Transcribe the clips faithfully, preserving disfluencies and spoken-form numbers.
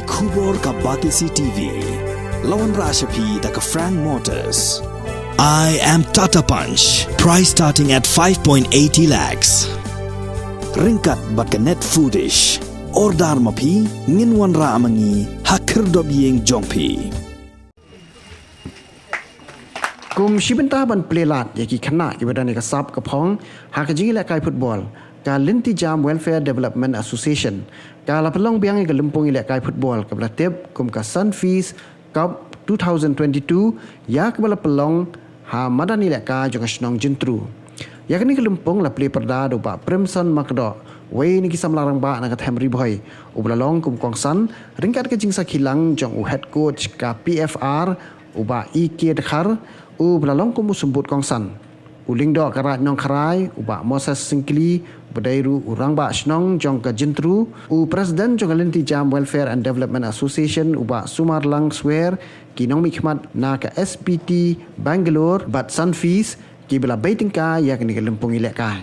Khubor ka Batesi T V. La wanrah sha phi da ka Frank Motors. I am Tata Punch. Price starting at five point eighty lakhs. Ryngkat bad ka Net Foodish. Order ma phi, ngin wanrah ma ngi ha khyrdop ïing jong phi. Kum shi bynta ban plie lad ïa ki khynnah kiba don ïa ka sap ka phong ha ka jingïalehkai football, ka Lynti Jam Welfare Development Association ka la pynlong biang ïa ka lympung ïalehkai football kaba la tip kum ka Sunfeast Cup two thousand twenty-two, ïa kaba la pynlong ha madan ïalehkai jong ka shnong Jyntru. Ïa kane ka lympung la plie pyrda da u Bah Primson Makdoh, uwei na ki samla rangbah na ka them Ri Bhoi, uba la long kum u kongsan ryngkat ka jingsakhi lang jong u head coach ka P F R, u Bah E K Dkhar, uba la long kum u symbud kongsan, u Lyngdoh ka Raid Nongkharai, u Bah Moses Syngkli, uba dei ruh u rangbah shnong jong ka Jyntru, u president jong ka Lynti Jam Welfare and Development Association, u Bah Sumarlang Swer, ki nongmihkhmat na ka S P T Bangalore bad Sunfeast, kiba la bei tyngka ïa kane ka lympung ïalehkai.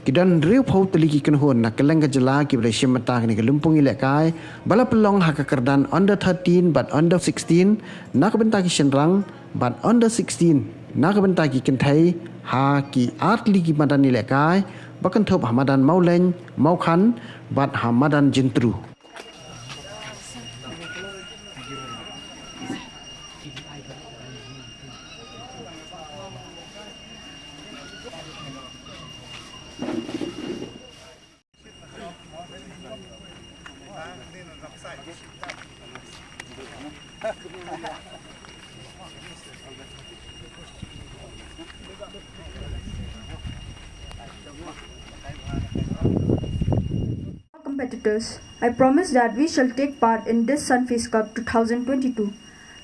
Ki don hynriewphew tylli ki kynhun na kylleng ka jylla kiba la shim bynta ha kane ka lympung ïalehkai, ba la pynlong ha ka kyrdan under thirteen bad under sixteen na ka bynta ki shynrang, bad under sixteen na ka bynta ki kynthei, ha ki artylli ki madan ïalehkai, ba kynthup ha madan Mawlein, Mawkhan bad ha madan Jyntru. Competitors, I promise that we shall take part in this Sunfeast Cup two thousand twenty-two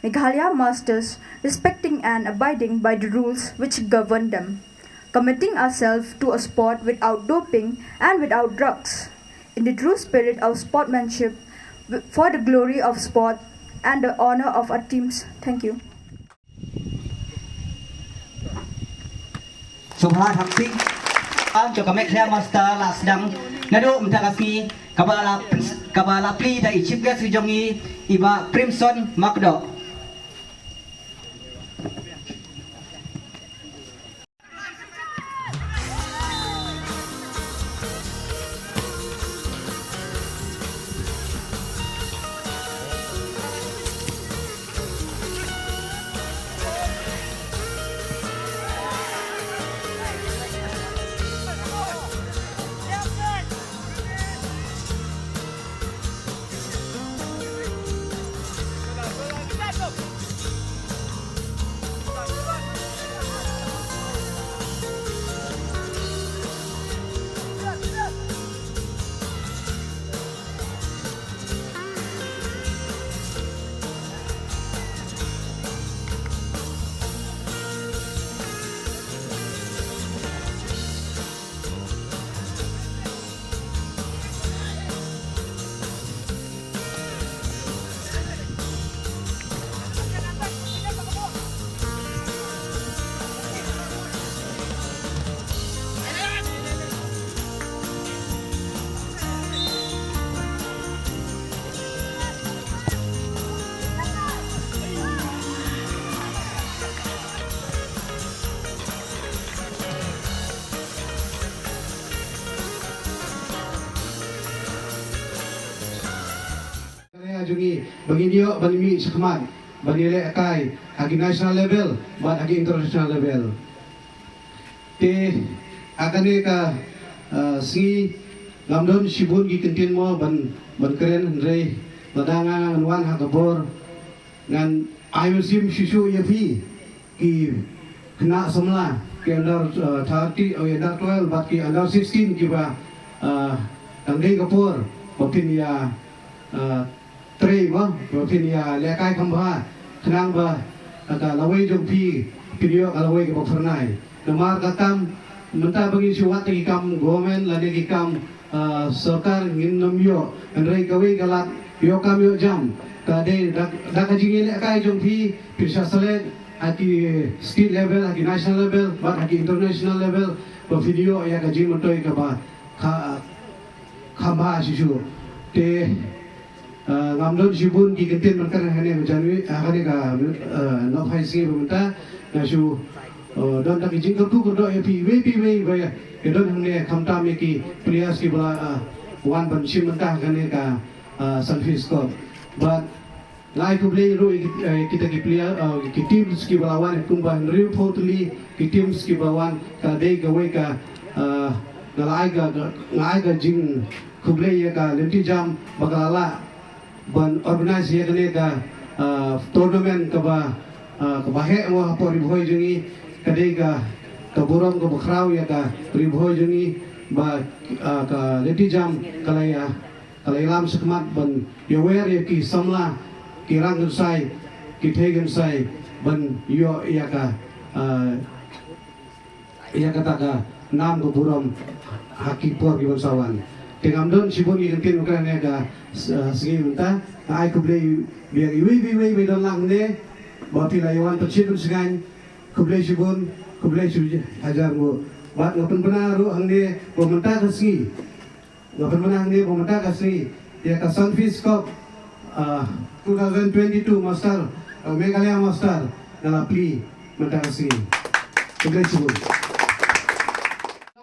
Meghalaya Masters, respecting and abiding by the rules which govern them, committing ourselves to a sport without doping and without drugs, in the true spirit of sportsmanship, w- for the glory of sport and the honor of our teams. Thank you. Subha Thakpi. Am jong ka Meghalaya Master la sdang naduh mynta ka sngi, kaba la, kaba la plie da i chief guest jong ngi, i Bah Primson Makdoh. Ka jong ngi ba ngin ïoh ban mih shakhmat ban ïalehkai ha ki national level bad ha ki international level. Te ha kane ka, eh, sngi ngam don shibun ki kyntien mo ban, ban kren, hynrei lada nga ngan wan ha ka bor, ngan ai mynsiem shuh shuh ïa phi ki khynnah samla, ki under, uh, thirty, oh, under twelve bad ki under sixteen kiba, uh, dang dei ka por ba phin ïa, uh, trei mo, ba phin ïalehkai kham bha, khnang ba, uh, ka lawei jong phi phin ïoh ka lawei kaba phyrnai. Namar ka kam mynta ba ngin shu wad ïa ki kam government lane ki kam, ah, sorkar ngin nym ïoh, hynrei kawei ka lad ïoh kam ïoh jam ka dei da, da ka jingïalehkai jong phi, phin shah select ha ki state level, ha ki national level bad ha ki international level, ba phin ïoh ïa ka jingmyntoi kaba kha, kham bha shisha. Te Ngam don shibun ki kyntien ban kren hangne mynta, hangne ka nohphai sngi ba mynta. Nga shu don tang ki jingkyrkhu kyrdoh ïa phi iwei pa iwei ba ïa don hangne, khamtam ïa ki players kiba la wan ban shim bynta hangne ka Sunfeast Cup. Bad nga ai khublei ruh ïa kita ki player, ki teams kiba la wan, kumba hynriewphew tylli ki teams kiba wan. Ka dei kawei ka, nga la ai ka, nga ai ka jingkhublei ïa ka Lynti Jam ba ka la lah ban organise ïa kane ka tournament kaba, kaba heh mo hapoh Ri Bhoi jong ngi. Ka dei ka, ka burom kaba khraw ïa ka Ri Bhoi jong ngi ba ka Lynti Jam ka la ïa, ka la ïalam shakhmat ban ïawer ïa ki samla, ki rangkynsai, ki theikynsai ban ïoh ïa ka, ïa kata ka nam ka burom ha ki por kiban sa wan. Te ngam don shibun ki kyntien ban kren ïa ka sngi mynta. Nga ai khublei biang iwei pa iwei ba don lang hangne, ba phi la ïa wan pynshit pynshngaiñ. Khublei shibun, khublei shihajar nguh. Bad nga pynbna ruh hangne ba mynta ka sngi, nga pynbna hangne ba mynta ka sngi ïa ka Sunfeast Cup two thousand twenty-two Master, Meghalaya Master, nga la plie mynta ka sngi. Khublei shibun.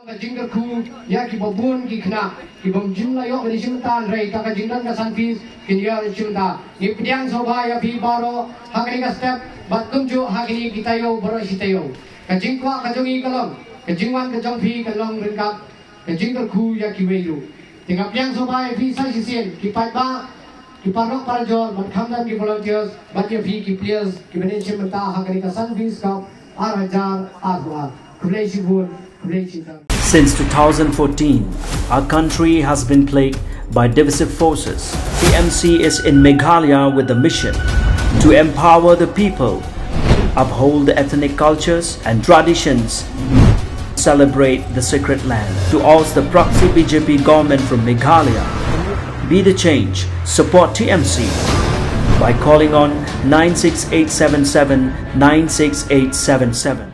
Ka jingkyrkhu ïa kiba bun ki khynnah kibym ju la ïoh ban ïashim bynta, hynrei da ka jingdon ka Sunfeast kin ïoh ïashim bynta. Ngi pdiang sngewbha ïa phi baroh ha kane ka step bad kumjuh ha kine ki taïew baroh shi taïew. Ka jingkwah ka jong ngi ka long, ka jingwan ka jong phi ka long ryngkat ka jingkyrkhu ïa kiwei ruh. Te nga pdiang sngewbha ïa phi sa shisien ki paidbah, ki paralok parajor, bad khamtam ki volunteers, bad ïa phi ki players kiba ïashim bynta ha kane ka Sunfeast Cup ar hajar arphew ar. Khublei shibun, khublei shibun. Since two thousand fourteen, our country has been plagued by divisive forces. T M C is in Meghalaya with the mission to empower the people, uphold the ethnic cultures and traditions, celebrate the sacred land. To oust the proxy B J P government from Meghalaya, be the change, support T M C by calling on nine six eight seven seven nine six eight seven seven.